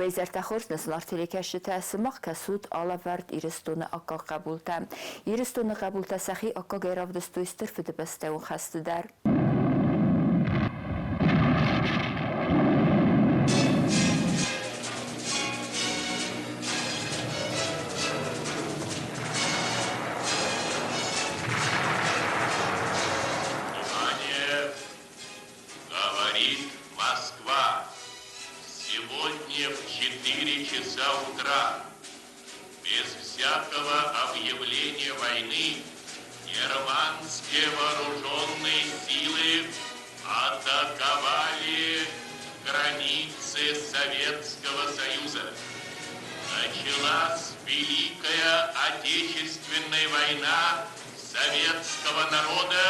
Уӕ изӕртӕ хорз, нӕ зынаргъ телекӕсджытӕ, сымах кӕсут алӕвӕрд Ирыстоны аккаг хъӕбултӕ. Ирыстоны хъӕбултӕ сӕхи аккагӕй равдыстой Стыр Фыдыбӕстӕйон хӕсты дӕр. Внимание! Говорит Москва! Сегодня в 4 часа утра без всякого объявления войны германские вооруженные силы атаковали границы Советского Союза. Началась Великая Отечественная война советского народа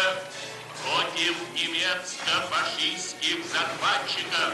против немецко-фашистских захватчиков.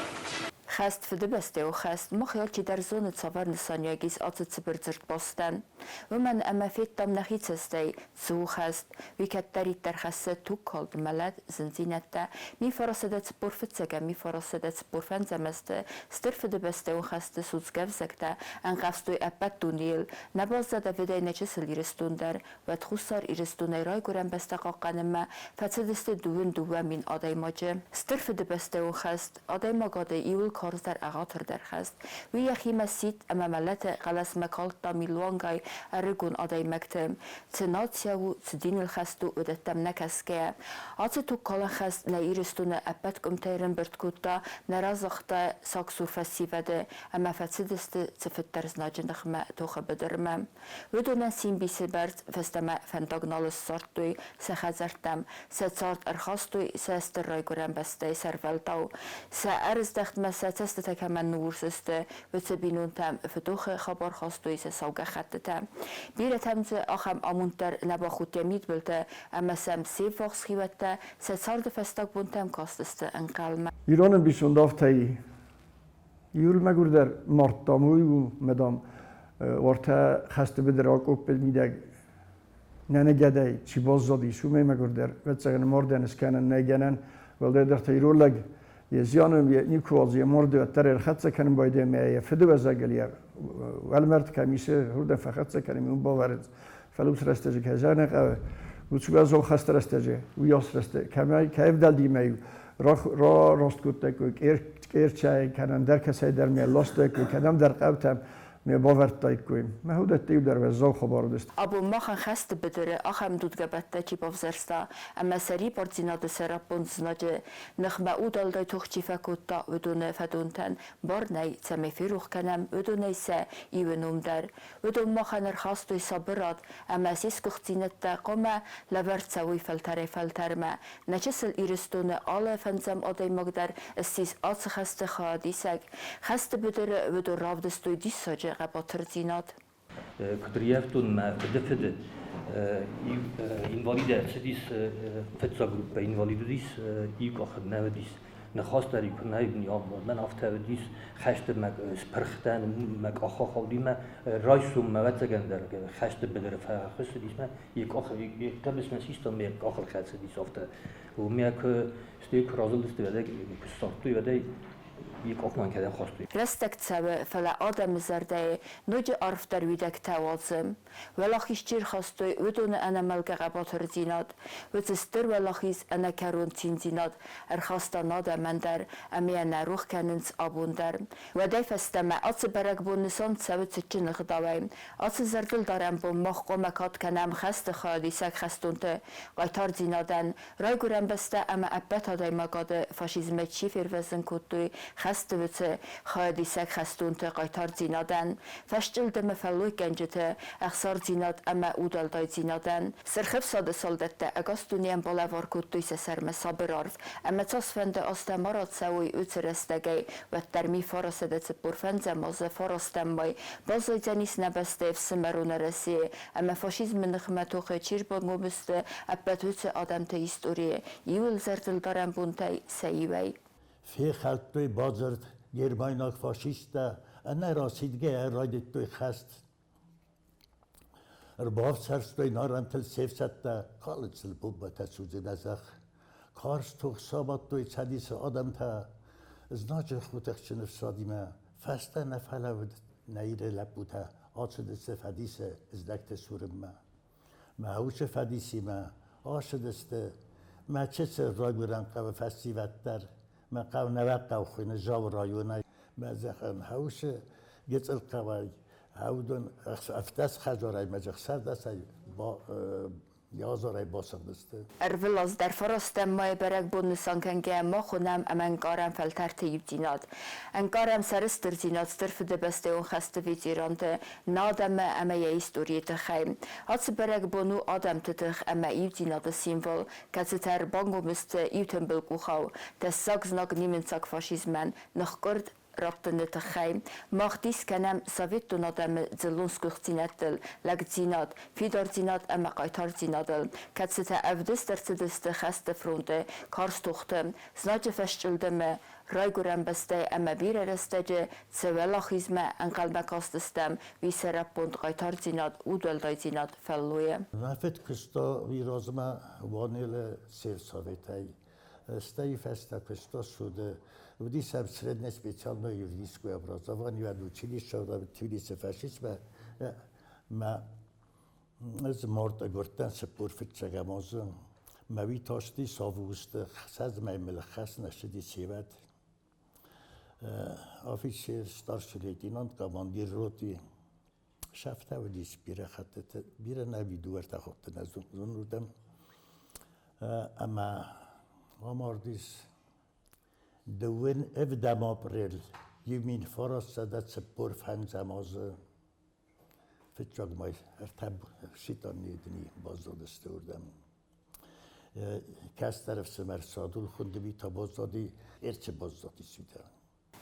Хӕст Фыдыбӕстӕ у хӕст, мах алчидӕр зоны, цавӕр нысаниуӕг ис ацы цыбыр дзырдбастӕн. Уымӕн ӕмӕ федтам нӕхи цӕстӕй, цы у хӕст, уый кӕддӕриддӕр хӕссы тугкалд, мӕлӕт, зындзинӕдтӕ. 1945 1945 азты Стыр Фыдыбӕстӕйон хӕсты судзгӕ ӕвзӕгтӕ ӕнхъӕвзтой ӕппӕт дунейыл, нӕ баззад ӕвыдӕй нӕ чысыл Ирыстон дӕр, уӕд Хуссар Ирыстонӕй райгуырӕн бӕстӕ хъахъхъӕнынмӕ фӕцыдысты 22 адӕймаджы. Стыр Фыдыбӕстӕйон хӕст, адӕймагады иууыл карздӕр ӕгъатырдӕр хӕст. Уый йӕхимӕ сидт ӕмӕ мӕлӕты хъӕлӕсмӕ калдта милуангай ӕрыгон адӕймӕгты. Цы нацийӕ у, цы диныл хӕст у, уыдӕттӕм нӕ кӕсгӕйӕ. Ацы тугкалӕн хӕст нӕ Ирыстоны ӕппӕт къуымтӕй ӕрӕмбырд кодта нӕ разагъта сагсур фӕсивӕды ӕмӕ фӕцыдысты цыфыддӕр знаджы ныхмӕ тохы быдырмӕ. Уыдонӕн се мбисы бӕрц фӕстӕмӕ фӕндаг нал ссардтой сӕ хӕдзӕрттӕм, сӕ цард ӕрхастой сӕ стыр райгуырӕн бӕстӕйы сӕрвӕлтау. Сӕ ӕрыздӕхтмӕ сӕ цӕстытӕ кӕмӕн ныуурс сты, уыцы бинонтӕм фыдохы хабар хастой сӕ сау гӕххӕттытӕ. Бирӕтӕм дзы ахӕм амонд дӕр нӕ бахудт йӕ мидбылты, ӕмӕ сӕм се ввахс хиуӕттӕ сӕ царды фӕстаг бонтӕм кастысты ӕнхъӕлмӕ. Ирон ӕмбисонд афтӕ и. Иуыл мӕгуырдӕр мардтам, уый у, мадам, уартӕ хӕсты быдыр акъоппы мидӕг нӕныгӕдӕй чи баззадис, уымӕй мӕгуырдӕр, ӕвӕццӕгӕн, мардӕн скӕнӕн нӕй гӕнӕн, уӕлдайдӕр та ирон лӕг йӕ зианы никуы уадзы, йӕ марды уӕддӕр ӕрхӕццӕ кӕнын байдайы ӕмӕ йӕ фыдыуӕзӕгыл йӕ уӕлмӕрд кӕм исы, уырдӕм фӕхӕццӕ кӕны, уым бавӕрынц. Фӕлӕ уыцы рӕстӕджы кӕй зӕгъын хъӕуы, уыцы уӕззау хӕсты рӕстӕджы, уыйас рӕстӕг, кӕмӕй, кӕй ӕвдӕлдимӕ-иу рараст кодтаиккой Къерчӕй, кӕнӕ ӕндӕр кӕцӕйдӕр ме ластаиккой, кӕдӕмдӕр хъӕутӕм ме бавӕрдтаиккой. Мӕ уыдӕттӕ иу дӕр уӕззау хабар уыдысты. Абон махӕн хӕсты быдыры ахӕм дудгӕбӕттӕ чи бавзӕрста ӕмӕ сӕрибардзинады сӕраппонд знаджы ныхмӕ удӕлдай тох чи фӕкодта, уыдоны фӕдонтӕн бар нӕй, цӕмӕй ферох кӕнӕм уыдонӕй сӕ иуы ном дӕр. Уыдон махӕн ӕрхастой сабырад ӕмӕ се сгуыхтдзинӕдтӕ хъуамӕ лӕвӕрд цӕуой фӕлтӕрӕй-фӕлтӕрмӕ. Нӕ чысыл Ирыстоны алы фӕндзӕм адӕймаг дӕр ссис ацы хӕсты хайадисӕг. Хӕсты быдыры уыдон равдыстой диссаджы хъӕбатырдзинад. Куыд рййӕфтон мӕ фыдыфыды, инвалид ӕрцыдис фыццаг группӕ инвалид уыдис, иу къахы нӕ уыдис. Ныхас дӕр куы нӕ мӕн афтӕ уыдис, хӕсты мӕ спырх дӕн, мӕ къах ахауди мӕ райсом мӕ ӕвӕццӕгӕн дӕр хӕсты быдыры фӕхуыссыдис мӕ йӕ къах йӕ хъӕбысмӕ систон, мӕ къахыл хӕцыдис афтӕ. Уымӕ куы стӕй куы разылдысты, уӕдӕй куы ссардтой, уӕдӕй йӕ къах мӕн кӕдӕм хастой. Рӕстӕг цӕуы, фӕлӕ адӕмы зӕрдӕйы ноджы арфдӕр уидӕгтӕ уадзы. Уӕлахиз чи рхастой, уыдоны ӕнӕмӕлгӕ хъӕбатырдзинад, уыцы стыр уӕлахиз ӕнӕкӕрон циндзинад ӕрхаста адӕмӕн дӕр ӕмӕ йӕ нӕ рох кӕнынц абон дӕр. Уӕдӕй фӕстӕмӕ ацы бӕрӕгбон нысан цӕуы цытджын ӕгъдауӕй. Ацы зӕрдылдарӕн бон мах хъуамӕ кад кӕнӕм хӕсты хайадисӕг хӕстонты хъайтардзинадӕн, Райгуырӕн бӕстӕ ӕмӕ ӕппӕт адӕймагады фашизмӕй чи фервӕзын кодтой, хӕсты уыцы хайадисӕг хӕстонты хъайтардзинадӕн, фӕсчъылдымы фӕллойгӕнджыты ӕхсардзинад ӕмӕ удуӕлдайдзинадӕн. Сырх Ӕфсады салдӕттӕ ӕгас дунейӕн балӕвар кодтой сӕ сӕрмӕ сабыр арв, ӕмӕ цасфӕнды азтӕ ма рацӕуой уыцы рӕстӕгӕй, уӕддӕр ми 945 азы фарастӕм май баззайдзӕнис нӕ бӕстӕйы ӕфсымӕрон Уӕрӕсейы ӕмӕ фашизмы ныхмӕ тохы чи рбангом сты, ӕппӕт уыцы адӕмты историйы иуыл зӕрдылдарӕн бонтӕй сӕ иуӕй. Фехӕлдтой бадзырд гермайнаг фашисттӕ, ӕнӕрасидгӕйӕ райдыдтой хӕст. Ӕрбафсӕрстой нарӕнтыл се фсӕдтӕ, калынц сыл бомбӕтӕ судзы нӕ зӕхх. Карз тох самадтой Цӕдисы адӕмтӕ, знаджы хотыхджын ӕфсадимӕ. Фӕстӕ нӕ фӕлӕууыд нӕ Иры лӕппутӕ, ацыдысты фӕдисы знӕгты сурынмӕ. Мӕ уыцы фӕдисимӕ ацыдысты мӕ чысыл райгуырӕн хъӕуы фӕсивӕд дӕр. Мӕ хъӕу Нӕуӕгхъӕу хуыйны Дзауы районӕй. Мӕ зӕгъӕм, хӕусы гыццыл хъӕуӕй уыдон ӕвддӕс хӕдзарӕй мӕ ӕхсӕрдӕсӕй Азарӕй басыгъдысты. Ӕрвылаз дӕр фарастӕм майы бӕрӕгбон нысан кӕнгӕйӕ мах уынӕм ӕмӕ ӕнкъарӕм фӕлтӕрты иудзинад. Ӕнкъарӕм сӕрыстырдзинад Стыр Фыдыбӕстӕйон хӕсты ветеранты, нӕ адӕмы ӕмӕ йӕ историйы тыххӕй. Ацы бӕрӕгбон у адӕмты тых ӕмӕ иудзинады символ, кӕцытӕ ӕрбангом сты иу тымбыл къухау, тӕссаг знаг немыцаг фашизмӕн ныхкъуырд раттыны тыххӕй. Мах дис кӕнӕм советон адӕмы дзыллон сгуыхтдзинӕдтыл, лӕгдзинад, фидардзинад ӕмӕ хъайтардзинадыл, кӕцытӕ ӕвдыст ӕрцыдысты хӕсты фронты карз тохты, знаджы фӕсчъылдымы, райгуырӕн бӕстӕйы ӕмӕ бирӕ рӕстӕджы цы уӕлахизмӕ ӕнхъӕлмӕ кастыстӕм, уый сӕраппонд хъайтардзинад, удуӕлдайдзинад фӕллойы. Мӕ фыд куыста уый размӕ Уанелы сельсоветӕй. Стӕй фӕстӕ куыста суды. Уыдис ӕм среднее специальное юридическое образование, училище Тбилисы фӕсисмӕ. Мӕ ӕз мард агуырдтӕн 45 азы. Мӕ уый тасти августы 20 мыл хӕс нӕ ссыди севӕд. Офицер, старший лейтенант, командир роты. Сӕфтӕ уыдис бирӕ хӕттыты, бирӕ нӕ видуӕртӕ хуыдты нӕ зонуырдӕм. Ӕмӕ амардис дыууын ӕвдӕм апрель 1945 азы фыццаг май ӕртӕ ситанни дни баззадысты уырдӕм. Кӕстӕр ӕфсымӕр Садул хуынди та баззади, Эрчы баззадис уый.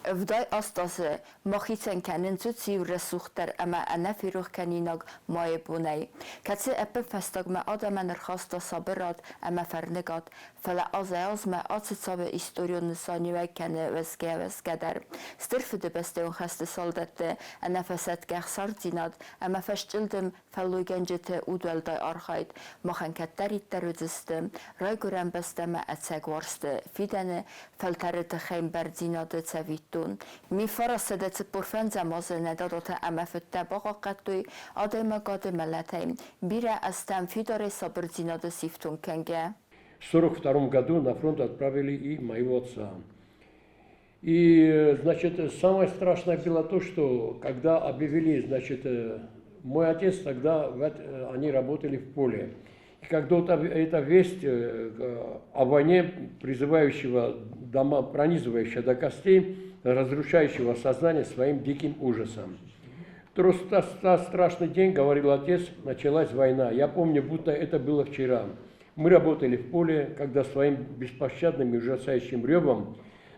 78 азы махицӕн кӕнынц уыцы-иу рӕсугъддӕр ӕмӕ ӕнӕферохкӕнинаг майы бонӕй, кӕцы ӕппынфӕстагмӕ адӕмӕн ӕрхаста сабырад ӕмӕ фӕрныгад, фӕлӕ азӕй-азмӕ ацы цауы историон нысаниуӕг кӕны уӕзгӕ-уӕзгӕдӕр. Стыр Фыдыбӕстӕйон хӕсты салдӕтты ӕнӕфӕсӕтгӕ ӕхсардзинад ӕмӕ фӕсчъылдым фӕллойгӕнджыты удуӕлдай архайд махӕн кӕддӕриддӕр уыдзысты Райгуырӕн бӕстӕмӕ ӕцӕг уарзты фидӕны фӕлтӕры тыххӕй бӕрндзинады цӕвиттон. 1945 азы нӕ дадатӕ ӕмӕ фыдтӕ бахъахъхъӕдтой адӕймагады мӕлӕтӕй, бирӕ азтӕм фидарӕй сабырдзинады сифтонг кӕнгӕ. В 1942 году на фронт отправили и моего отца. И, значит, самое страшное было то, что когда объявили, значит, мой отец тогда, они работали в поле. И когда вот эта весть о войне, призывающего дома, пронизывающего до костей, разрушающего сознание своим диким ужасом. Просто страшный день, говорил отец, началась война. Я помню, будто это было вчера. Мы работали в поле, когда своим беспощадным и ужасающим ревом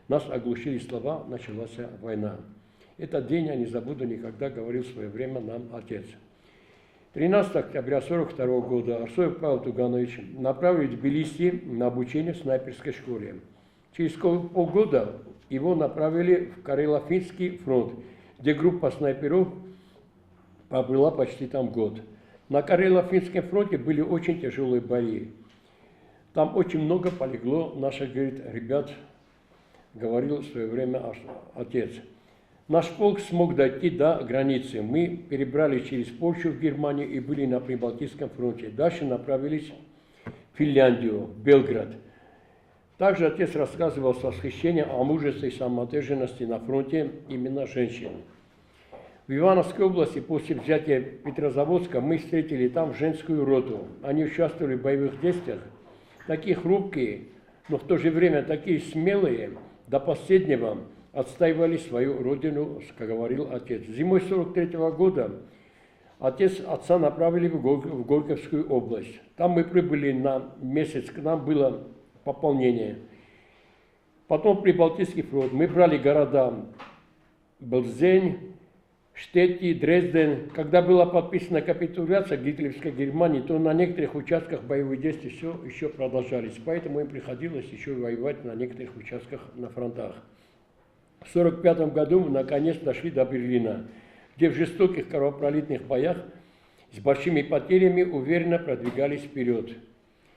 нас оглушили слова «началась война». Этот день я не забуду никогда, говорил в свое время нам отец. 13 октября 1942 года Арсоев Павел Туганович направили в Тбилиси на обучение в снайперской школе. Через полгода его направили в Карело-Финский фронт, где группа снайперов побыла почти там год. На Карело-Финском фронте были очень тяжелые бои. Там очень много полегло наших, говорит, ребят, говорил в свое время отец. Наш полк смог дойти до границы. Мы перебрали через Польшу в Германию и были на Прибалтийском фронте. Дальше направились в Финляндию, в Белград. Также отец рассказывал с восхищением о мужестве и самоотверженности на фронте именно женщин. В Ивановской области после взятия Петрозаводска мы встретили там женскую роту. Они участвовали в боевых действиях, такие хрупкие, но в то же время такие смелые, до последнего отстаивали свою родину, как говорил отец. Зимой 43 года отца направили в Горьковскую область. Там мы прибыли на месяц, к нам было пополнение. Потом Прибалтийский фронт. Мы брали города Белзень, Штетти, Дрезден. Когда была подписана капитуляция гитлеровской Германии, то на некоторых участках боевые действия все еще продолжались. Поэтому им приходилось еще воевать на некоторых участках на фронтах. В 1945 году мы наконец дошли до Берлина, где в жестоких кровопролитных боях с большими потерями уверенно продвигались вперед.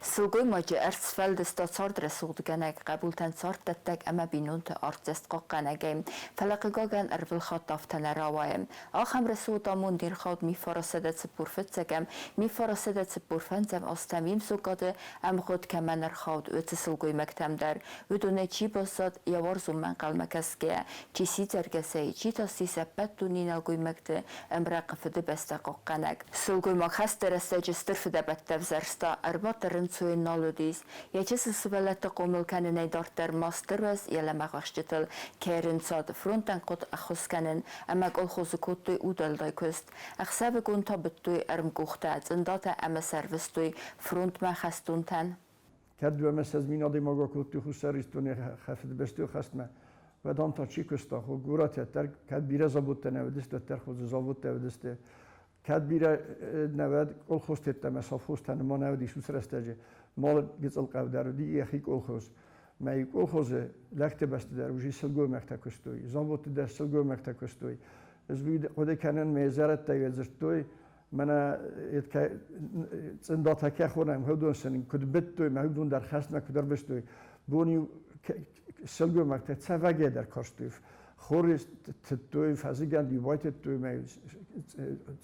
Сылгоймаджы ӕрдз сфӕлдыста цардрӕсугъдгӕнӕг, хъӕбултӕн царддӕттӕг ӕмӕ бинонты артдзӕст хъахъхъӕнӕгӕй. Фӕлӕ, хъыгагӕн, ӕрвылхатт афтӕ нӕ рауайы. Ахӕм рӕсугъд амонд не рхауд 1945-ӕм, 1945 азтӕм йе мцогады ӕмгъуыд кӕмӕн ӕрхауд, уыцы сылгоймӕгтӕм дӕр. Уыдонӕй чи баззад йӕ уарзонмӕ ӕнхъӕлмӕ кӕсгӕйӕ, чи сидзӕргӕсӕй, чи та ссис ӕппӕт дунейы нӕлгоймӕгты ӕмрӕнхъ Фыдыбӕстӕ хъахъхъӕнӕг. Сылгоймаг хӕсты рӕстӕджы стыр фыдӕбӕттӕ ӕвзӕрста, ӕрбадт ӕрӕнцойы нал уыдис. Йӕ чысыл сывӕллӕтты хъомыл кӕнынӕй дарддӕр ма стыр уӕз йӕ лӕмӕгъ уӕхсчытыл кӕй ӕрынцад, фронтӕн хъуыд ӕххуыс кӕнын, ӕмӕ колхозы кодтой удуӕлдай куыст. Ӕхсӕвыгон та быдтой ӕрмкъухтӕ, цъындатӕ ӕмӕ сӕ ӕрвыстой фронтмӕ хӕстонтӕн. Кӕд 220 мин адӕймаг акодтой Хуссар Ирыстоны Фыдыбӕстӕйы хӕстмӕ, уӕд ам та чи куыста, горӕты дӕр кӕд бирӕ заводтӕ нӕ уыдысты, уӕддӕр хуызы заводтӕ уыдысты. Кӕд бирӕ нӕ уӕд колхозтӕ ӕмӕ совхозтӕ ма нӕ уыдис уыцы рӕстӕджы, малы гыццыл хъӕу дӕр уыди йӕхи колхоз. Мӕ колхозы лӕгты бӕсты дӕр уже сылгоймӕгтӕ куыстой, заводты дӕр сылгоймӕгтӕ куыстой. Ӕз хъуыды кӕнын, мӕ зӕрӕдтӕ дзырдтой, мӕнӕ цъындатӕ кӕй хонӕм, уыдон сын куыд быдтой, мӕ уыдон дӕр хӕстмӕ куыд ӕрвыстой. Бон-иу сылгоймӕгтӕ цӕвӕгӕй дӕр кастой, хоры тыдтой, фӕзыгӕнд-иу байтыдтой, мӕ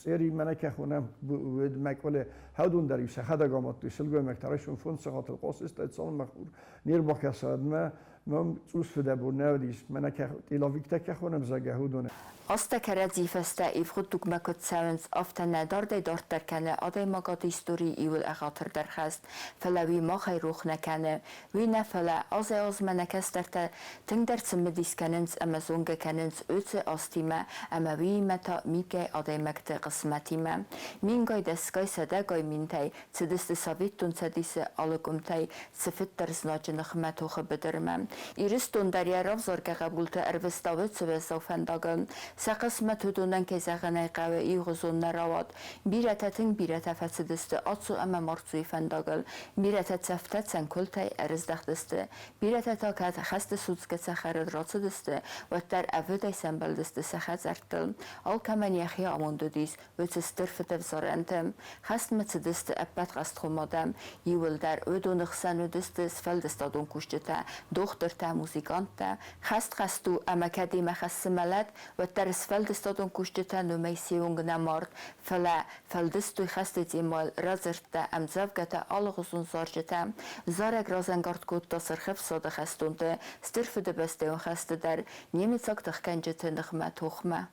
цъери мӕнӕ кӕй хонӕм, уӕд мӕкъуылы уыдон дӕр-иу сӕхӕдӕг амадтой сылгоймӕгтӕ райсом 5 сахатыл къосыстӕй, цалынмӕ хур не рбакӕса, уӕдмӕ. Мӕм цъус фыдӕбон нӕ уыдис, мӕнӕ тъиловиктӕ кӕй хонӕм, зӕгъгӕ, уыдоны. Азтӕ кӕрӕдзийы фӕстӕ ивгъуыд дугмӕ куыд цӕуынц, афтӕ нӕ дардӕй-дарддӕр кӕны адӕймагады историйы иууыл ӕгъатырдӕр хӕст, фӕлӕ уый махӕй рох нӕ кӕны. Уый нӕ, фӕлӕ азӕй-азмӕ нӕ кӕстӕртӕ тынгдӕр цымыдис кӕнынц ӕмӕ зонгӕ кӕнынц уыцы азтимӕ ӕмӕ уыимӕ та мингай адӕймӕгты хъысмӕтимӕ. Мингай, дӕсгай, сӕдӕгай минтӕй цыдысты Советон Цӕдисы алы къуымтӕй цыфыддӕр знаджы ныхмӕ тохы быдырмӕ. Ирыстон дӕр йӕ равзаргӕ хъӕбулты ӕрвыста уыцы уӕззау фӕндагыл. Сӕ хъысмӕт уыдонӕн, кӕй зӕгъын ӕй хъӕуы, иугъуызон нӕ рауад. Бирӕтӕ, тынг бирӕтӕ фӕцыдысты ацу ӕмӕ марцуйы фӕндагыл, бирӕтӕ цӕфтӕ цӕнкуылтӕй ӕрыздӕхтысты, бирӕтӕ та кӕд хӕсты судзгӕ цӕхӕрыл рацыдысты, уӕддӕр ӕвыдӕй сӕмбӕлдысты сӕ хӕдзӕрттыл. Алкӕмӕн йӕхи амонд уыдис, уыцы стыр фыдӕвзарӕнты. Хӕстмӕ цыдысты ӕппӕт хъӕстхъом адӕм, иууылдӕр уыдоны хсӕн уыдысты сфӕлдыстадон кусджытӕ, дохтыртӕ, музыканттӕ. Хӕст хӕст у, ӕмӕ кӕд йемӕ хӕссы мӕлӕт, уӕддӕр сфӕлдыстадон кусджытӕн уымӕй се онг нӕ мард, фӕлӕ фӕлдыстой хӕсты темӕйыл радзырдтӕ, ӕмдзӕвгӕтӕ, алыгъуызон зарджытӕ. Зарӕг разӕнгард кодта Сырх Ӕфсады хӕстонты Стыр Фыдыбӕстӕйон хӕсты дӕр немыцаг тыхгӕнджыты ныхмӕ тохмӕ.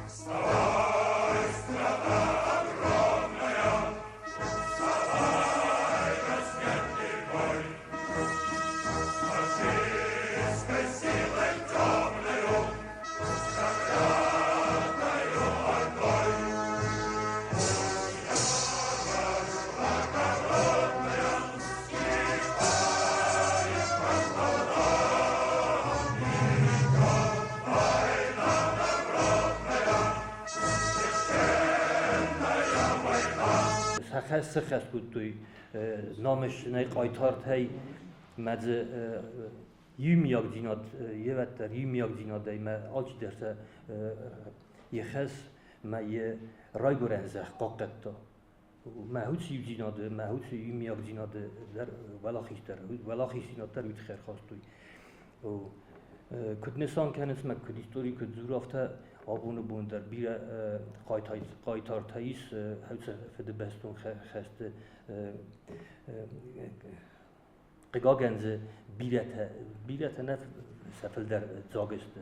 Вставай, страна огромная, вставай, рассветный бой! С фашистской силой темною, с проклятой ордой. Пусть ярость благородная вскипает под холодом. Идет война добротная, священная война. Сӕ хӕс сыххӕст кодтой намысджынӕй, хъайтартӕй мӕ дзы иумиагдзинад йе иумиагдзинадӕй мӕ алчидӕр сӕ йе хӕс мӕ йӕ райгуырӕн зӕхх хъахъхъӕдта. Мӕ уыцы иудзинады, мӕ уыцы иумиагдзинады дӕр уӕлахиз дӕр, уӕлахиздзинад дӕр уый тыххӕй ӕрхастой. Куыд нысан кӕнынц мӕ куыд истори куыд дзуры, афтӕ абоны бон дӕр бирӕ хъайтартӕ ис Фыдыбӕстон хӕсты. Хъыгагӕн дзы бирӕтӕ, бирӕтӕ нӕ сӕ фылдӕр дзаг сты.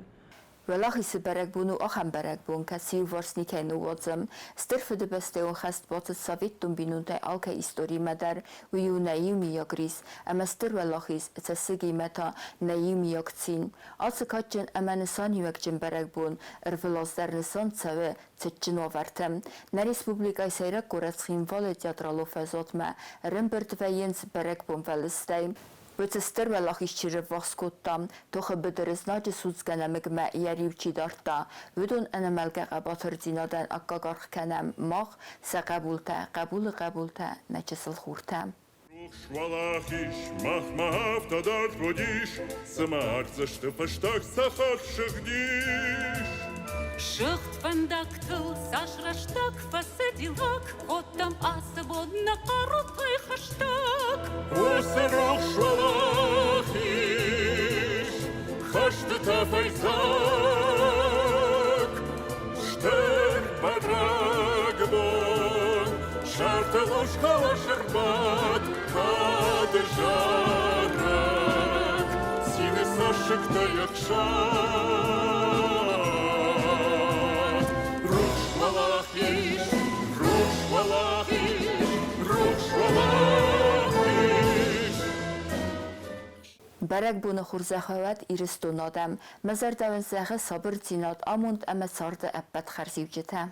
Уӕлахизы бӕрӕгбон у ахӕм бӕрӕгбон, кӕцы иуварс никӕй ныууадзӕм. Стыр Фыдыбӕстӕйон хӕст бацыд советон бинонтӕй алкӕй историмӕ дӕр, уый у нӕ иумиаг рис, ӕмӕ Стыр Уӕлахиз цӕссыгимӕ та нӕ иумиаг цин. Ацы кадджын ӕмӕ нысаниуӕгджын бӕрӕгбон ӕрвылаз дӕр нысан цӕуы цытджын уавӕрты. Нӕ республикӕйы сӕйраг горӕт Цхинвалы театралон фӕзуатмӕ ӕрӕмбырд вӕййынц бӕрӕгбонвӕлыстӕй. Уыцы стыр уӕлахиз чи рыввахс кодта, тохы быдыры знаджы судзгӕ нӕмыгмӕ йӕ риу чи дардта, уыдон ӕнӕмӕлгӕ хъӕбатырдзинадӕн аккаг аргъ кӕнӕм мах, сӕ хъӕбултӕ, хъӕбулы хъӕбултӕ, нӕ чысыл хуртӕ. Рухс уӕлахиз махмӕ афтӕ дард уыдис, цыма артдзӕсты фӕстаг цӕхӕр сыгъдис. Сыгъд фӕндӕгтыл цас рӕстӕг фӕцыди лӕг, Кодтам ацы бон нӕ хъарутӕй хӕстӕг. Уыцы рухс уӕлахиз, хӕсты тӕфӕйдзаг, Стыр бӕрӕгбон, сӕртыл усхъӕлӕс ӕрбадт кады зарӕг, цины цӕссыгтӕ ӕхсад. Рухс уӕлахиз, рухс уӕлахиз, рухс уӕлахиз! Бӕрӕгбоны хорзӕх уӕд, Ирыстоны адӕм! Мӕ зӕрдӕ уын зӕгъы сабырдзинад, амонд ӕмӕ царды ӕппӕт хӕрзиуджытӕ!